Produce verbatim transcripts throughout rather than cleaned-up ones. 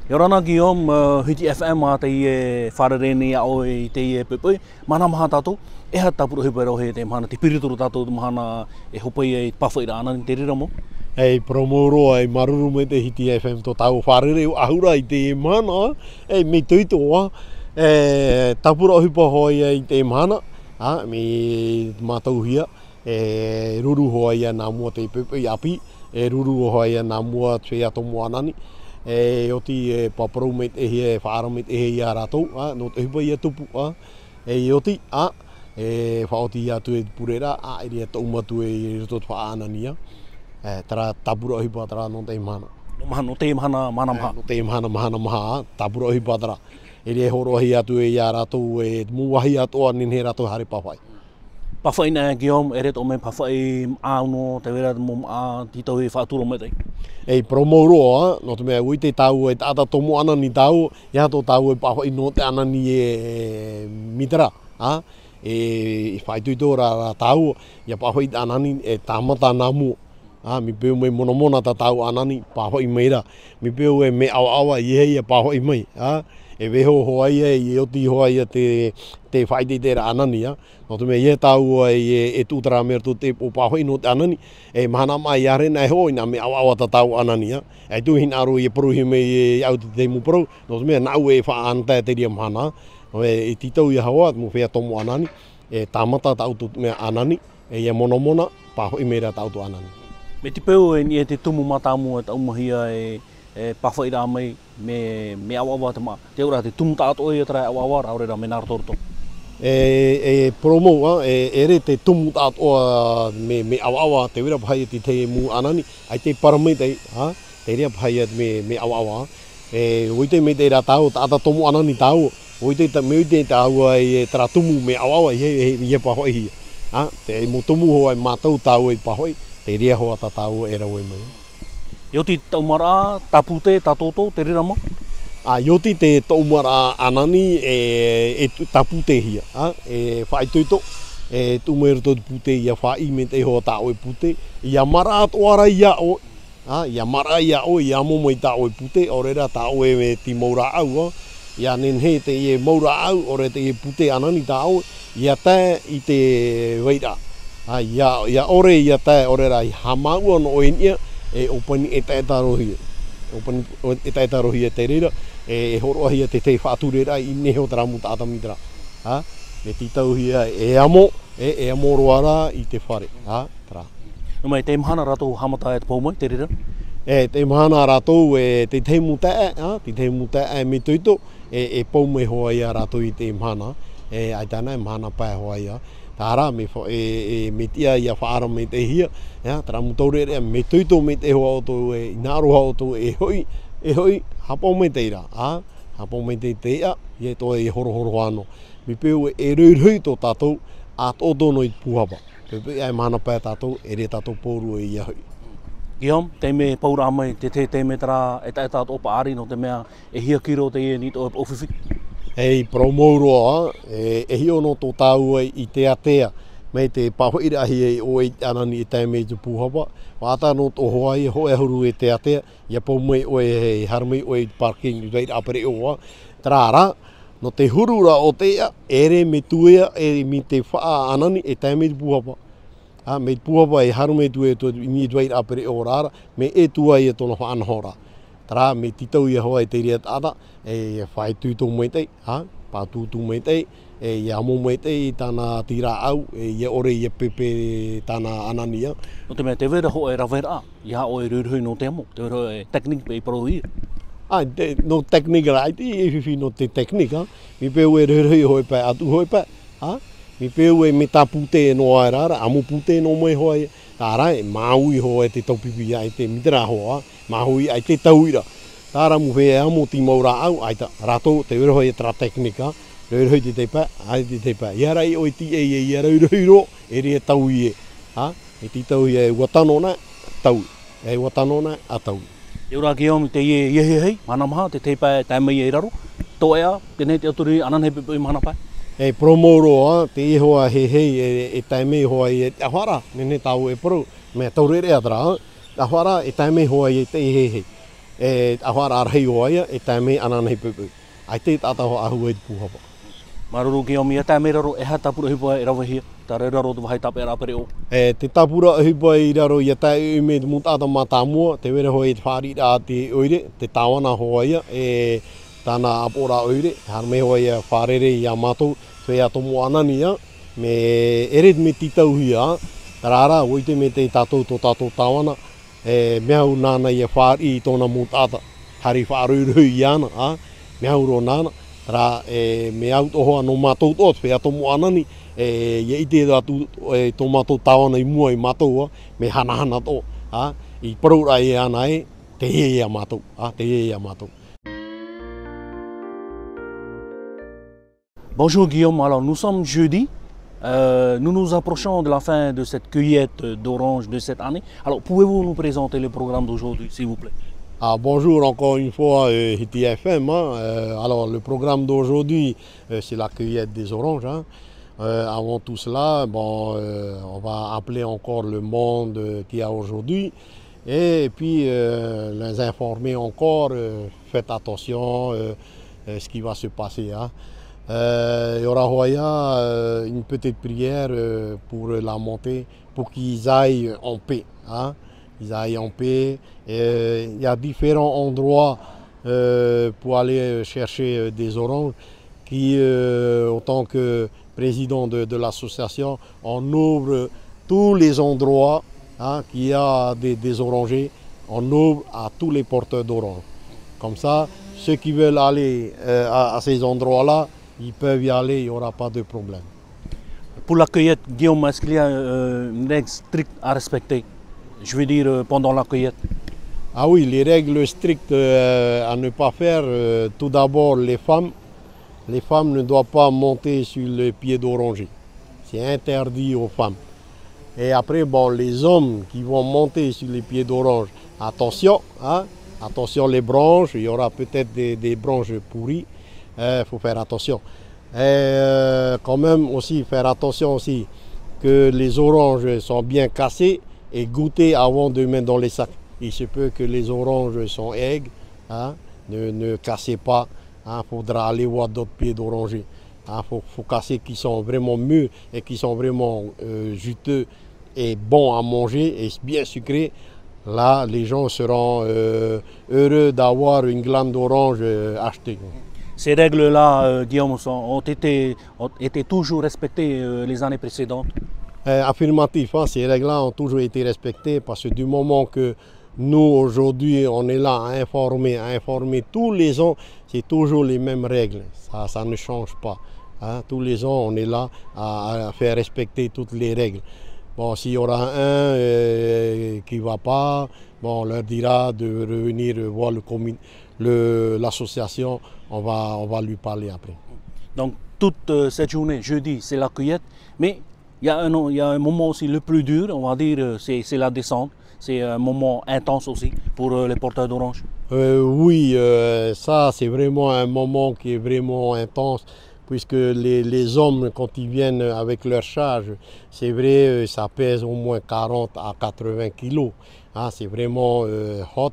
ʻIa ora na Guillaume, ā, Hiti F M ā teie e fārerei nei iā ʻoe i teie poʻipoʻi. Mahana maha tātou, e aha te tāpura ʻohipa e rave i teie mahana, tē pīritoro tātou i te mahana e hope ai i te pāfaʻiraʻa ʻanani, tē reira mau? E parau mau roa, e māuruuru maitaʻi Hiti F M tō tāua fārerei ʻahuru i teie mahana, e mea itoito ā, e tāpura ʻohipa hoʻi i teie mahana, ā, mea mātauhia, e ruru hoʻi ia nā mua te poʻipoʻi ʻāpī, e ruru hoʻi ia nā mua te feiā tomo ʻanani, e oti e pāpū maitaʻi e faʻaara maitaʻi ia rātou, ā, nō te ʻohipa ia tupu, ā, e oti, ā, e faʻaoti atu e te pureraʻa, ā, e riro tō mātou e i roto te faʻaʻanani, ā, e, terā tāpura ʻohipa terā nō teie mahana. Nō mahana, nō teie mahana, mahana maha. E, nō teie mahana, mahana maha, ā, tāpura ʻohipa terā. E riro e hōroʻahia atu e ia rātou e mau vāhi atoʻa nehenehe rātou e haere pāfaʻi. Pāfaʻi na Guillaume, e riro tō mea pāfaʻi ʻāuno, tē vai ra te mau māʻa, tītauhia faʻaturo maitaʻi. E parau mau roa, nō te mea ʻua ʻite tāua e taʻata tomo ʻanani tāua, ʻeiaha tō tāua e pāfaʻi nō te ʻanani e, e mītera, ā, e, e faʻaitoito ra, ra tāua, ʻia pāfaʻi te ʻanani e tāmata nā mua. Ā, mea peu mea monamona tā tāua ʻanani, pāfaʻi mai ra. Mea peu e mea ʻavaʻava, ʻeiaha ia pāfaʻi mai. Ā, e vaiiho hoʻi ia, e oti hoʻi ia te, te faʻaitoitoraʻa ʻanani, ā. Nō te mea ʻeiaha tāua e, e, e tuʻu terā mea roto te pō pāfaʻi nō te ʻanani, e mahana maha ʻia haere na e hoʻo i nā mea ʻavaʻava tā tāua ʻanani, ā. E tuʻu hinaʻaro e parauhia mai e, e au te, te mau parau, nō te mea nāʻu e faʻaʻanaʻanatae i terā mahana, e, e tītau ia hoʻi, mau feiā tomo ʻanani, e tāmata tā ʻoutou mea ʻanani, e ʻia monamona, pāfaʻi mai ra tā ʻoutou ʻanani. Mai te peu e niʻa i te tumu mātāmua e taʻumahia e, e pāfaʻiraʻa mai, mea, mea ʻavaʻava te māʻa. Te auraʻa te tumu taʻatoʻa ia terā e ʻavaʻava, ʻaore rā mea nā roto roto. E, e parau mau, ā, e, e ʻere te tumu taʻatoʻa mea, mea ʻavaʻava, tē vai ra paha ia te tahi mau ʻanani, ʻaita e parau maitaʻi, ā, terā paha ia mea, mea ʻavaʻava. E, ʻua ʻite maitaʻi ra tāua, taʻata tomo ʻanani tāua, ʻua ʻite tā, mea ʻua ʻite tāua e terā tumu mea ʻavaʻava, ʻeiaha, ʻeiaha, ʻeiaha pāfaʻihia. Ā, te mau tumu hoʻi mātau tāua i pāfaʻi, terā hoʻi tā tāua e rave mai. ʻIa oti te taʻumaraʻa, tāpūtē, tātōtō, tē reira mau? Ā, ʻia oti te taʻumaraʻa ʻanani e, e tu-, tāpūtēhia, ā, e faʻaitoito, e tuʻu mai roto i te pūtē, ʻia faʻaʻī maitaʻi hoʻi tā ʻoe pūtē, ʻia maraʻa atoʻa ra iā ʻoe, ā, ʻia maraʻa iā ʻoe, ʻia amo mai tā ʻoe pūtē, ʻaore rā tā ʻoe e te mau rāʻau, ā, ʻia nehenehe teie mau rāʻau, ʻaore teie pūtē ʻanani tā ʻoe, ʻia tae i te vairaʻa. Ā, ʻia, ʻia ʻore, ʻia tae, ʻaore rā, ʻia haʻamāuʻa noa ʻoe i niʻa, e ʻōpani ʻetaʻetarohia. ʻŌpani ʻetaʻetarohia tē reira, e, e hōroʻahia te, te faʻatureraʻa i nehenehe o terā mau taʻata mītera. Ā, mea tītauhia e amo, e, e amo roa rā i te fare. Ā, terā. Nō mai, teie mahana rātou haʻamata e te pou mai, tē reira? E, teie mahana rātou, e, te tahi mau taeaʻe, ā, te tahi mau taeaʻe mea itoito, e, e pou mai hoʻi ia rātou i teie mahana, e, ʻaita na, e mahana pae hoʻi ia. Terā, mea fa-, e, e, mea tiʻa ʻia faʻaara maitaʻihia, ā, terā mau taureʻareʻa, mea itoito maitaʻi hoʻi ʻoutou, e, hinaʻaro hoʻi ʻoutou, e hoʻi, e hoʻi, haʻapaʻo maitaʻi ra, ā, haʻapaʻo maitaʻi te iʻa, ʻeiaha tō e horohoro ʻānoʻa. Mea peu e rohirohi tō tātou, ʻa tō, tō noa i te pūhapa. Pēpē ʻae mahana pae tātou, e riro tātou pauroa ʻia hoʻi. Guillaume, taime e pau ra mai, te, te, taime terā, ʻetaʻeta atoʻa paʻari, nō te mea, e hia kiro teie nītoʻo e paʻufifi? E, i parau mau roa, e, e hiʻo noa tō tāua i teatea, mai te pāfaʻiraʻahia i ʻō i te ʻanani e tae mai i te pūhapa, faʻataʻa noa tō hoʻi, hōʻē ʻahuru e teatea, ʻia pou mai ʻoe, e haere mai ʻoe i te parking, i te vairaʻa pereʻoʻo, terā rā, nō te huru ra o te iʻa, e ʻere mea tuea, e mai te faʻaʻanani, e tae mai te pūhapa. Ā, mai te pūhapa e haere mai atu e tō, i niʻa i te vairaʻa pereʻoʻo ra, mea ʻē atu ai e tōna faʻanahoraʻa. Terā, mea tītau ʻia hoʻi te reira taʻata, e faʻaitoito maitaʻi, ā, pātūtū maitaʻi, e ʻia amo maitaʻi tāna tīrāʻau, e ʻia ʻore ʻia pēpē tāna ʻanani ā. Nō te mea, tē vai ra hōʻē raveraʻa, ʻeiaha ʻoe e rohirohi nō te amo, tē vai ra hōʻē technique paʻi i parauhia. Ā, te, nō technique rā, ʻaita e fifi nō te technique, ā. Mea peu e rohirohi hōʻē pae, ʻa tuʻu hōʻē pae, ā. Mea peu e mea tāpūtē noa aʻe ra, amo pūtē noa mai hoʻi, terā e māuiui hoʻi te taupipi ʻaita e mītera hoʻi, ā, māuiui ʻaita e tauiraʻa. Terā mau feiā amo te mau rāʻau, ʻaita, rātou, tē vai ra hōʻē terā technique, ā, rohirohi te tahi pae, ʻaita te tahi pae. ʻEiaha rā ʻoe e tīaʻi, ʻeia rohirohi roa, e riro e taui ē. Ā, e tītauhia e ua tano na, taui. E ua tano na, ʻa taui. ʻIa ora Guillaume, teie e ahiahi, mahana maha, te tahi pae e tae mai ia i raro. Tō ʻoe ā, tē nā te ʻauturu i ʻananahi poʻipoʻi mahana pae? E parau mau roa, teie hoʻi e ahiahi, e, e tae mai hoʻi e te ʻaohara, nehenehe tāua e parau, mea taureʻareʻa terā, ā. Te ʻaohara, e tae mai hoʻi e te ahiahi. E te ʻahuaʻaraʻa rahi hoʻi ia, e taime ananahi poʻipoʻi. ʻAita e taʻata hoʻi ʻahua i te pūhapa. Māuruuru Guillaume, ʻia tae mai ra roa, e aha te tāpura ʻohipa e ravehia, tā reira roa te vāhi tāpeʻaraʻa pereʻoʻo? E te tāpura ʻohipa i raro, ʻia tae mai te mau taʻata mātāmua, tē vai ra hoʻi te fāriʻiraʻa a te ʻoire, te tāvana hoʻi ia, e tāna ʻāpoʻoraʻa ʻoire, haere mai hoʻi ʻia fārerei ia mātou, feiā Tomo ʻAnani ia, mea ʻere mea tītauhia, terā rā, ʻua ʻite mai tātou tō tātou tāvana, e mea au nāna ʻia fāriʻi i tōna mau taʻata, haere faʻarohirohi iāna, ā, mea au roa nāna, terā, e mea au atoʻa nō mātou atoʻa, feiā Tomo ʻAnani, e, ʻia ʻite atu, e, tō mātou tāvana i mua ia mātou, ā, mea hanahana atoʻa, ā, i parauraʻa iāna ē, tē ʻite ia mātou, ā, tē ʻite ia mātou. Bonjour Guillaume, alors nous sommes jeudi. Euh, nous nous approchons de la fin de cette cueillette d'oranges de cette année. Alors, pouvez-vous nous présenter le programme d'aujourd'hui, s'il vous plaît ? Ah, bonjour encore une fois, euh, Hiti F M, hein. Euh, alors, le programme d'aujourd'hui, euh, c'est la cueillette des oranges, hein. Euh, avant tout cela, bon, euh, on va appeler encore le monde, euh, qu'il y a aujourd'hui. Et puis, euh, les informer encore, euh, faites attention, euh, euh, ce qui va se passer, hein. Euh, il y aura, euh, une petite prière, euh, pour la montée, pour qu'ils aillent en paix, hein. Ils aillent en paix. Et, euh, il y a différents endroits, euh, pour aller chercher, euh, des oranges qui, euh, autant que président de, de l'association, on ouvre tous les endroits, hein, qu'il y a des, des orangers, on ouvre à tous les porteurs d'oranges. Comme ça, ceux qui veulent aller, euh, à, à ces endroits-là, ils peuvent y aller, il n'y aura pas de problème. Pour la cueillette, Guillaume, est-ce qu'il y a, euh, une règle stricte à respecter ? Je veux dire, euh, pendant la cueillette. Ah oui, les règles strictes, euh, à ne pas faire, euh, tout d'abord, les femmes, les femmes ne doivent pas monter sur les pieds d'oranger. C'est interdit aux femmes. Et après, bon, les hommes qui vont monter sur les pieds d'orange, attention, hein, attention les branches, il y aura peut-être des, des branches pourries, il faut faire attention. Et, euh, quand même aussi faire attention aussi que les oranges sont bien cassées et goûtées avant de mettre dans les sacs. Il se peut que les oranges sont aigres, hein, ne, ne cassez pas, hein, faudra aller voir d'autres pieds d'oranger. Hein, faut, faut casser qui sont vraiment mûrs et qui sont vraiment, euh, juteux et bons à manger et bien sucrés. Là, les gens seront, euh, heureux d'avoir une glande d'orange, euh, achetée. Ces règles-là, euh, Guillaume, sont, ont été, ont été toujours respectées, euh, les années précédentes ? Euh, affirmatif, hein, ces règles-là ont toujours été respectées parce que du moment que nous, aujourd'hui, on est là à informer, à informer tous les ans, c'est toujours les mêmes règles. Ça, ça ne change pas. Hein, tous les ans, on est là à, à faire respecter toutes les règles. Bon, s'il y aura un, euh, qui va pas, bon, on leur dira de revenir voir le commun-, le, l'association, on va, on va lui parler après. Donc, toute, euh, cette journée, jeudi, c'est la cueillette, mais il y a un, il y a un moment aussi le plus dur, on va dire, euh, c'est, c'est la descente. C'est un moment intense aussi pour, euh, les porteurs d'oranges. Euh, oui, euh, ça, c'est vraiment un moment qui est vraiment intense, puisque les, les hommes, quand ils viennent avec leur charge, c'est vrai, euh, ça pèse au moins quarante à quatre-vingts kilos. Hein, c'est vraiment, euh, hot.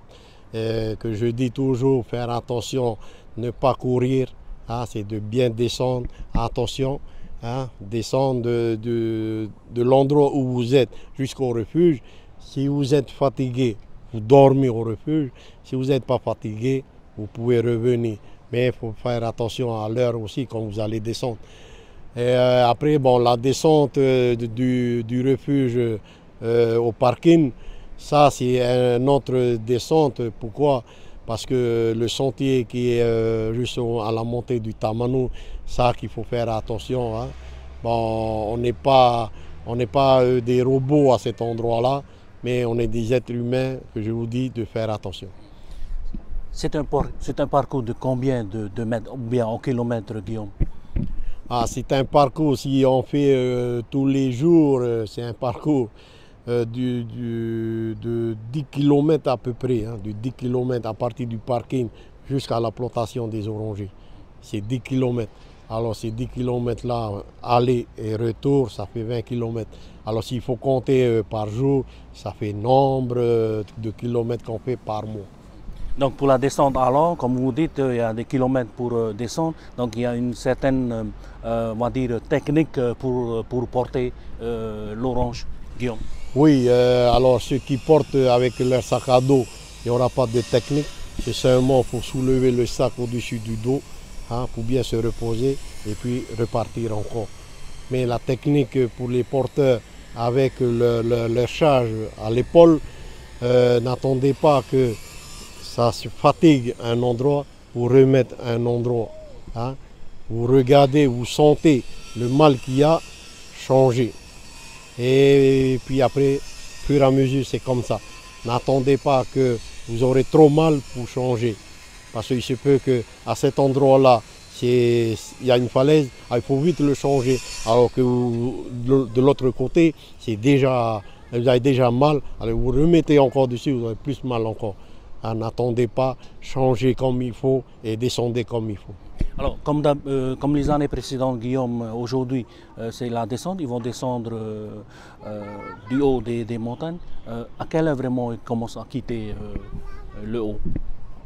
Euh, que je dis toujours, faire attention, ne pas courir, hein, c'est de bien descendre, attention, hein, descendre de, de, de l'endroit où vous êtes jusqu'au refuge. Si vous êtes fatigué, vous dormez au refuge. Si vous n'êtes pas fatigué, vous pouvez revenir. Mais il faut faire attention à l'heure aussi quand vous allez descendre. Et, euh, après, bon, la descente, euh, de, du, du refuge, euh, au parking, ça, c'est une autre descente. Pourquoi ? Parce que le sentier qui est, euh, juste au, à la montée du Tamanu, ça qu'il faut faire attention, hein. Bon, on n'est pas, on n'est pas, euh, des robots à cet endroit-là, mais on est des êtres humains que je vous dis de faire attention. C'est un par-, c'est un parcours de combien de, de mètres ou bien en kilomètres, Guillaume ? Ah, c'est un parcours, si on fait, euh, tous les jours, euh, c'est un parcours, euh, du, du, de dix kilomètres à peu près, hein, de dix kilomètres à partir du parking jusqu'à la plantation des orangers. C'est dix kilomètres. Alors, ces dix kilomètres-là, aller et retour, ça fait vingt kilomètres. Alors, s'il faut compter, euh, par jour, ça fait nombre, euh, de kilomètres qu'on fait par mois. Donc pour la descente, alors, comme vous dites, euh, il y a des kilomètres pour euh, descendre, donc il y a une certaine, euh, euh, on va dire, technique euh, pour, pour porter euh, l'orange, Guillaume. Oui, euh, alors ceux qui portent avec leur sac à dos, il n'y aura pas de technique, c'est seulement pour soulever le sac au-dessus du dos, hein, pour bien se reposer et puis repartir encore. Mais la technique pour les porteurs avec le- le- leur charge à l'épaule, euh, n'attendez pas que ça se fatigue à un endroit pour remettre à un endroit, hein. Vous regardez, vous sentez le mal qu'il y a, changez. Et puis après, au fur et à mesure, c'est comme ça. N'attendez pas que vous aurez trop mal pour changer. Parce qu'il se peut que à cet endroit-là, c'est, il y a une falaise, ah, il faut vite le changer. Alors que vous- de de l'autre côté, c'est déjà, vous avez déjà mal. Alors vous remettez encore dessus, vous avez plus mal encore. Ah, n'attendez pas, changez comme il faut et descendez comme il faut. Alors, comme, d'hab- euh, comme les années précédentes, Guillaume, euh, aujourd'hui, euh, c'est la descente. Ils vont descendre euh, euh, du haut des, des montagnes. Euh, à quelle heure vraiment ils commencent à quitter euh, le haut ?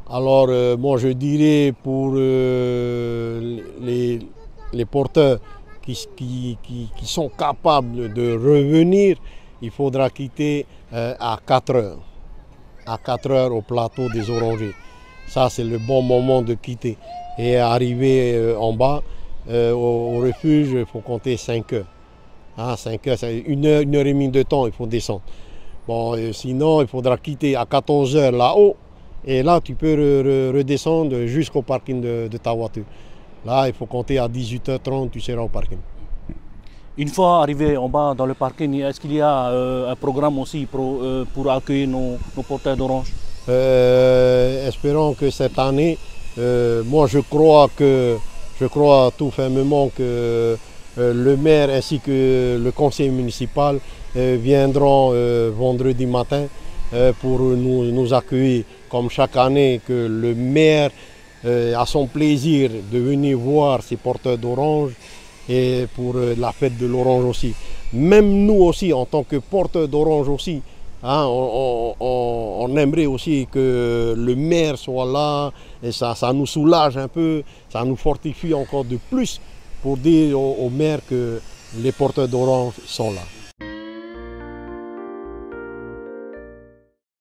Alors, euh, moi, je dirais pour euh, les, les porteurs qui, qui, qui, qui sont capables de revenir, il faudra quitter euh, à quatre heures. À quatre heures au plateau des Orangers. Ça, c'est le bon moment de quitter. Et arriver euh, en bas, euh, au, au refuge, il faut compter cinq heures. Hein, cinq heures, c'est une heure, une heure et demie de temps, il faut descendre. Bon, euh, sinon, il faudra quitter à quatorze heures là-haut. Et là, tu peux re- re- redescendre jusqu'au parking de, de ta voiture. Là, il faut compter à dix-huit heures trente, tu seras au parking. Une fois arrivé en bas dans le parking, est-ce qu'il y a euh, un programme aussi pour, euh, pour accueillir nos, nos porteurs d'orange ? Euh, espérons que cette année, euh, moi je crois que je crois tout fermement que euh, le maire ainsi que le conseil municipal euh, viendront euh, vendredi matin euh, pour nous, nous accueillir comme chaque année que le maire euh, a son plaisir de venir voir ses porteurs d'orange et pour euh, la fête de l'orange aussi. Même nous aussi, en tant que porteurs d'orange aussi, hein, on, on- on- on aimerait aussi que le maire soit là et ça, ça nous soulage un peu, ça nous fortifie encore de plus pour dire au, au maire que les porteurs d'orange sont là.